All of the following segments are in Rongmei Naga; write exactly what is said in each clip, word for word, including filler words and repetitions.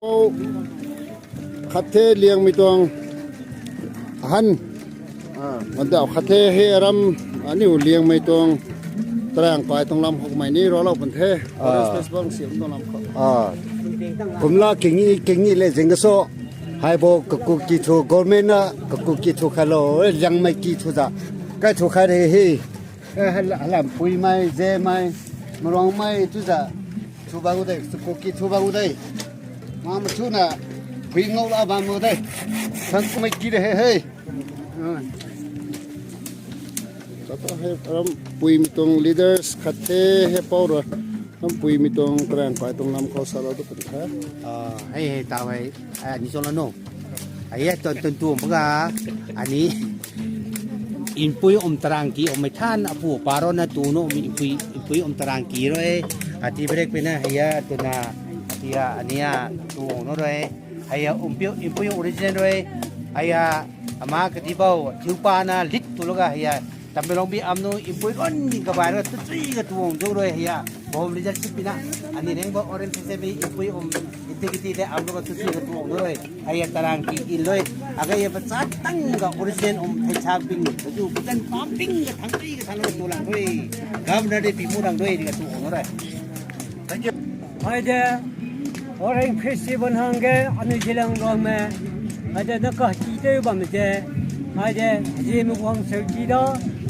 Khat the Liangmei tuang ahan. Adau khat the hei aram aniu Liangmei tuang tarang kai tuang lam khou mei ni ralou pun the. Orange Festival siam tuang lam khou. Kumla kingi kingi le zing ka so. Haibo kaku ki thu government na kaku ki thu khalou, Liangmei ki thu za. Kai thu khai re he. Halam puimei, zemei, marongmei tu za. Thu bang u de, kaku ki thu bang u de. Mama thu na, pui ngou la bam u de. Sang kumei ki de he he. Kata hei ram puimei tuang leaders khat the hei pau ra. Ram puimei tuang tarang kai tuang lam khou salou tu pun the. Hei hei tau hei, ni cho la no. Hei hei tuang tuang tuang pa ga, ani. Inpui um tarang ki um mei than apu paro na tu no inpui, inpui um tarang ki rui. Ati brek pina hei hei tu na, ati a, ani a, tu no rui. Hei hei umpiu, inpui origin rui. Hei hei ama kati bau, thiu pa na lit tu laga hei hei. Tamei long bi am nu inpui ron ni kabai rui, tu chui ka tuang du rui hei hei. Bom leadership pina, ani reng bau orange se bi inpui um, iti kiti de am nu ka tu chui ka tuang du rui. Hei hei tarang ki in lui, akai hei pa chat tang ka origin um thei chak ping, ka tu kutan pam ping ka thang pi ka thang ka tu lang rui. Governor de pi mu lang rui, di ka tuang du rui. Hei de, Orange Festival hang ge, anu Zeliangrong mei. Hei de, na ka ki tei bam de. Hei de, Zeme guang seu ki da.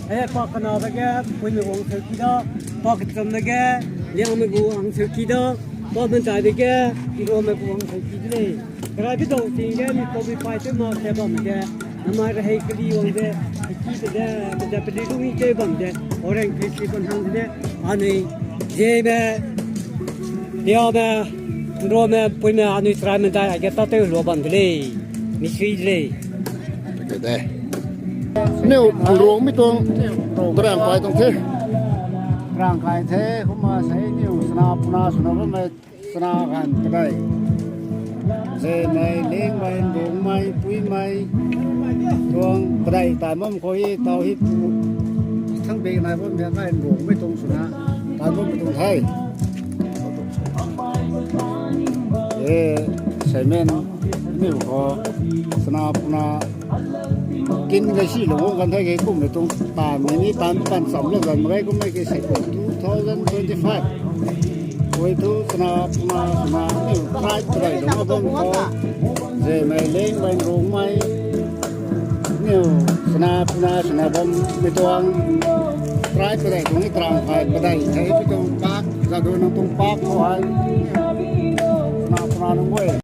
Hei de, pa kana ba ge, pui mei guang seu ki da. Pa kacham na ge, Liangmei guang seu ki da. Pa Manchai de ge, Iromei guang seu ki de le. Karai bi dong ting ge, mi ko bi pai tei ma se bam de. Namai ra hei kali wang de, ki te de, ka de pali rung i tei bam de. Orange Festival hang de, anui, Zeme, Liangmei, Iromei, puimei, anui try mei dai, age ta tei lou bam de le. Mi sui de le. Niu, Rongmei tuang, tarang kai tuang the. Tarang kai the, kumna sei niu, sana puna, sana bammei, sana ganv padei. Zemei, Liangmei, Rongmei, puimei. Tuang padei, taanv bam khou hei, tau hei pu. Thang bek nai bam mei kai Rongmei tuang swna. Taanv bam tuang the. E, seimen, niu khou, sana puna, kin gay si lou kan the ke kum le tuang taanv ni ni taanv pan cham lou kan mak ge kum le ke sei kum two thousand twenty-five. Koi thu sana puna sana niu tribe padei lou bam khou. Zemei, Liangmei, Rongmei. Niu sana puna sana bammei tuang tribe padei tuang ni tarang kai padei. Hei pi tuang park, Jadonang tuang park khou hei. Sana puna nunc guay.